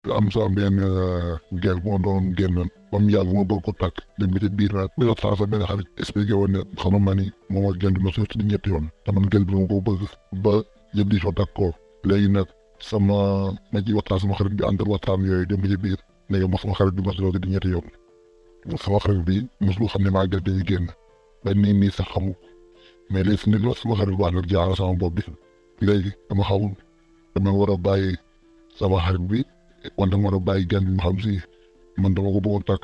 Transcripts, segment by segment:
am sa benn gel moo doon génnoon ba mu yàgg ma bëgg ko takk dem ba ci biir nag bi waxtaan sa benn xarit expliqué woon ne xamal ma ni moom ak gel bi ma sotti ñetti yoon te man gel bi ma ko bëgg ba yëpp di fa takk ko léegi nag ma ci waxtaan sama xarit bi àndal waxtaan yooyu dem ba ci biir léegi ma sama xarit bi ma sotti di ñetti yoon sama xarit bi mosul xam ne maa gel dañuy génn ba nii sax xamu mais léegi si nit la sama xarit wax nag jaaxal sama bopp bi léegi dama xamul dama war a bàyyi sama xarit bi wante ma war a bàyyi gel bi ma xam si man dama ko bëggoon takk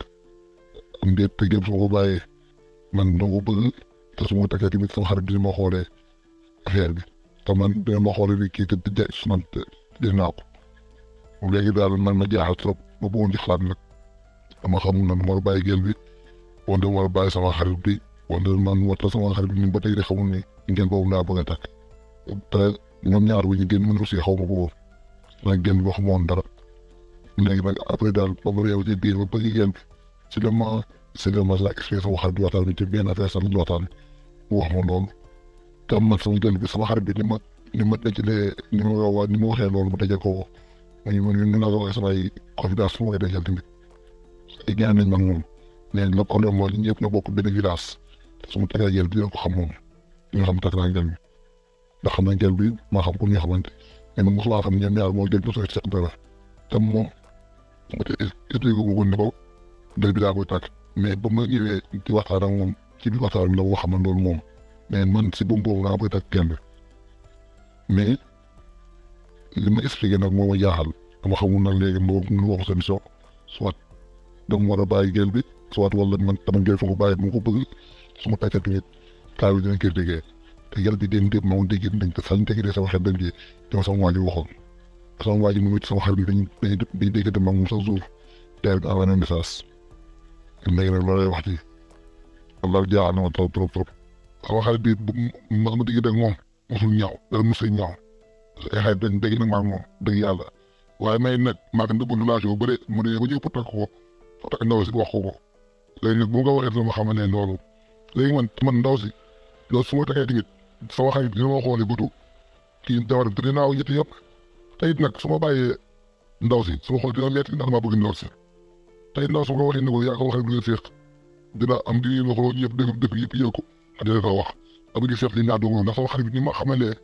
am déet te gel su ma ko bàyyee man dama ko bëgg te su ma takkee tamit sama xarit bi ma xoolee affaire bi te man dina ma xoolee bi kii te di jaay su man te def naa ko léegi daal man ma jaaxal trop ma bëggoon ci xalaat nag dama xamul nag ma war a bàyyi gel bi wante ma war a bàyyi sama xarit bi wante man wata sama xarit bi ñun ba tey de xamul ni ngeen boobu laa bëgg a takk te ñoom ñaar bu ñu génn mën aussi xaw ma ko woon nag gel bi waxuma woon dara léegi nag après daal ba ma réew ci biir ba bëgg gel bi si la ma la expliqué sama xarit bi waxtaan bi ci benn affaire sax ñu waxtaan mu wax ma loolu te man sama gel bi sama xarit bi ni ma dajalee ni ma waxee loolu ma dajal ko man naa ko waxee samay confidence su ma koy dajal tamit ay ñaan nañ mag moom nee na problème mooy ñëpp ñoo bokk benn village te su ma takkee gel bi dina ko xam moom di nga xam takk naa gel bi ndax xam naa gel bi maa xam ko ñu xamante mais nag mosulaa xam ñoom ñaar moo gel bi mosoo seq dara te moom ma te expliqué ko ne ko gel bi daa koy takk mais ba ma ñëwee ci waxtaan ak moom ci biir waxtaan bi la ma xamal loolu moom mais man si boobu daa koy takk gel bi mais li ma expliqué nag moo ma jaaxal dama xamul nag léegi mu wax solution soit dama war a bàyyi gel bi soit wala man dama gel fa ko bàyyi mu ko bëgg su ma takkee tamit kaa bi dinañ koy déggee te gel bi démb démb moom dégg nañ te sax ñu teggee sama xel dañ ci dama sama waa ji waxoon sama waa ji moom it sama xel bi dañuy dégg dem ak moom chaque jour tey bi envoyé message léegi nag loolay wax ci wallaahi jaaxal na ma trop sama xarit bi bu ma dégg ak moom mosul ñaaw dara mosul ñaaw ay xarit dañ dégg nag maa ngi moom dëgg yàlla waaye may nag maa ngi nëbbu relation bu bëre mu ne ba ñëw pour takk ko takk ndaw si wax ko léegi nag bu ma ko waxee sama xam ne loolu léegi man ndaw si loolu su ma takkee tamit sama xarit dina ma xoolee bëtu kii dawar te dinaa ñetti yëpp te it nag su ma bàyyee ndaw si su ma xool dina metti ndax maa bëgg ndaw si te it ndaw su ma ko waxee ne ko yaa ko waxee bu ngeen féex dina am di ma xool ñëpp dëkk yëpp yëg ko dina ko wax da bëgg féex li naa doog ndax sama xarit bi ni ma xamalee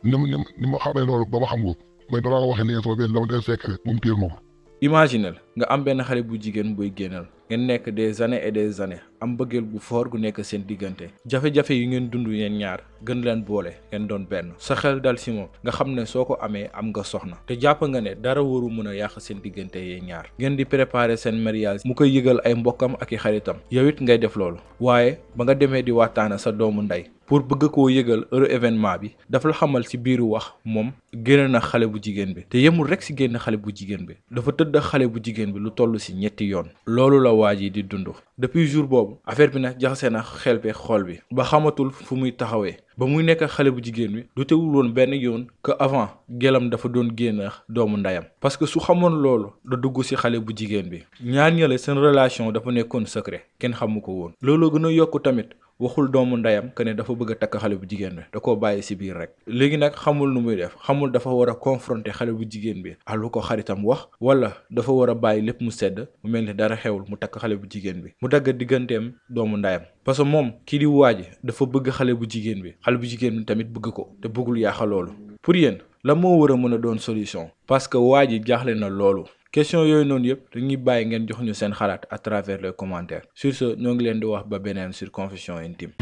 ni ma xamee loolu ba ma xam ko mais danaa ko waxee ne sama benn dama day fekk moom téel ma ko. imaginel nga am benn xale bu jigéen buy génnal ngeen nekk des années et des années am bëggeel bu fort gu nekk seen diggante jafe-jafe yi ngeen dund yeen ñaar gën leen boole ngeen doon benn sa xel dal si moom nga xam ne soo ko amee am nga soxna te jàpp nga ne dara waru mën a yàq seen diggante yeen ñaar ngeen di préparer seen mariage mu koy yëgal ay mbokkam ak i xaritam yow it ngay def loolu waaye ba nga demee di waxtaana sa doomu ndey pour bëgg koo yëgal heure événement bi dafa la xamal ci biiru wax moom génn na xale bu jigéen bi te yemul rek ci génn xale bu jigéen bi dafa tëdd xale bu jigéen bi lu toll ci ñetti yoon loolu la waa ji di dund depuis jour boobu affaire bi nag jaxase na xel bi xool bi ba xamatul fu muy taxawee ba muy nekk xale bu jigéen bi du teewul woon benn yoon que avant gelam dafa doon génn doomu ndeyam parce que su xamoon loolu da dugg ci xale bu jigéen bi ñaar ñale seen relation dafa nekkoon secret kenn xamu ko woon loolu gën a yokk tamit waxul doomu ndeyam que ne dafa bëgg a takk xale bu jigéen bi da koo bàyyi ci biir rek léegi nag xamul nu muy def xamul dafa war a confronter xale bu jigéen bi ak lu ko xaritam wax wala dafa war a bàyyi lépp mu sedd mu mel ni dara xewul mu takk xale bu jigéen bi mu dagg digganteem doomu ndeyam parce que moom kii di waaji dafa bëgg xale bu jigéen bi tamit bëgg ko te bëggul yaaxa loolu pour yéen la moo war a mën a doon solution parce que waaji jaaxle na loolu question yooyu noonu yëpp dañuy bàyyi ngeen jox ñu seen xalaat à travers les commentaires sur ce ñoo ngi leen di wax ba beneen sur Confessions Intimes.